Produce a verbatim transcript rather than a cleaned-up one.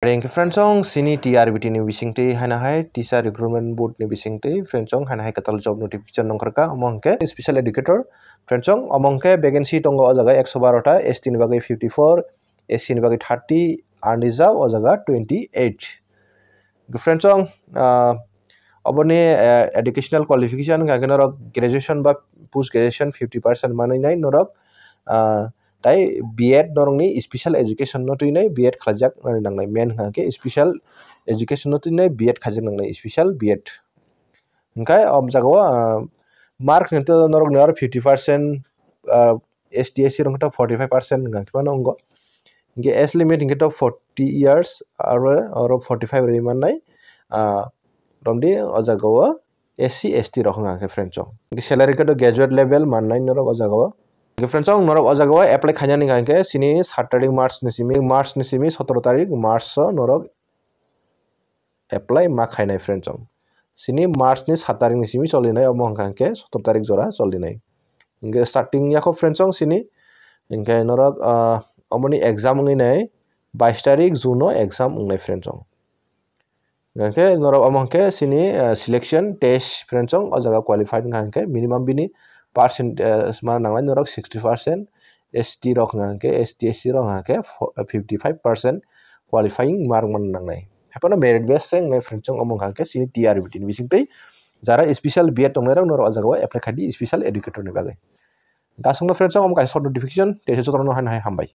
Are hwnkhe friends, chwng chini T R B T ni bisingtwi haino hai Teacher Recruitment Board ni bisingtwi friends, chwng haino hai kwtal job notification nongkhorkha, omo hwnkhe special educator. Friends, chwng omo hwnkhe vacancy tongo o jaga ekso baro ta, S T ni bagwi fifty four, S C ni bagwi thirty, unreserved o jaga twenty eight. Friends, chwng, ah, oboni, eh, educational qualification hwnkha khe norok graduation ba post graduation fifty percent manwi nai norok, ah, tai B Ed norokni special education no twinai B Ed khlaijak nani nangnai, main hwnkha khe special education no twinai B Ed khaijak nangnai, special B Ed. Hwnkhe o jaga o, ah, mark hwnkhe norokni aro fifty percent, ah, S T S C rok hwnkhe forty five percent hwnkha khe phano wngo. Hwnkhe age limit hwnkhe forty years aro, aro forty five rwi mannai, ah, romdi o jaga o S C, S T rok hwnkha khe friends, chwng. Hwnkhe salary khe graduate level mannai norok o jaga o. Hwnkhe friends, chwng norok o jaga o apply khainani hwnkha khe chini sat tarik March ni simi, March ni simi sotoro tarik March o norok apply ma khainai friends, chwng. Chini March ni sat tarik ni simi cholinai, omo hwnkha khe sotoro tarik jora cholinai. Hwnkhe starting yakho friends, chwng chini, hwnkhe norok, ah, omoni exam wngwi nai bais tarik June o exam wngnai friends, chwng. Hwnkhe norok omo hwnkhe chini, ah, selection test friends, chwng o jaga qualified wngkha hwnkhe minimum bini percent, ah, ma nangnai norok sixty percent, S T rok hwnkha hwnkhe, S T, S C rok hwnkha hwnkhe fo-, fifty five percent qualifying mark man nangnai. Haiphano merit base se wngnai friends, chwng omo hwnkha hwnkhe chini T R B T ni bisingtwi jara special B Ed tongnai rok norok o jaga o apply khaidi special educator ni bagwi. Dasongno friends, chwng omo kaisa short notification, tei se jotono haino hai hambai.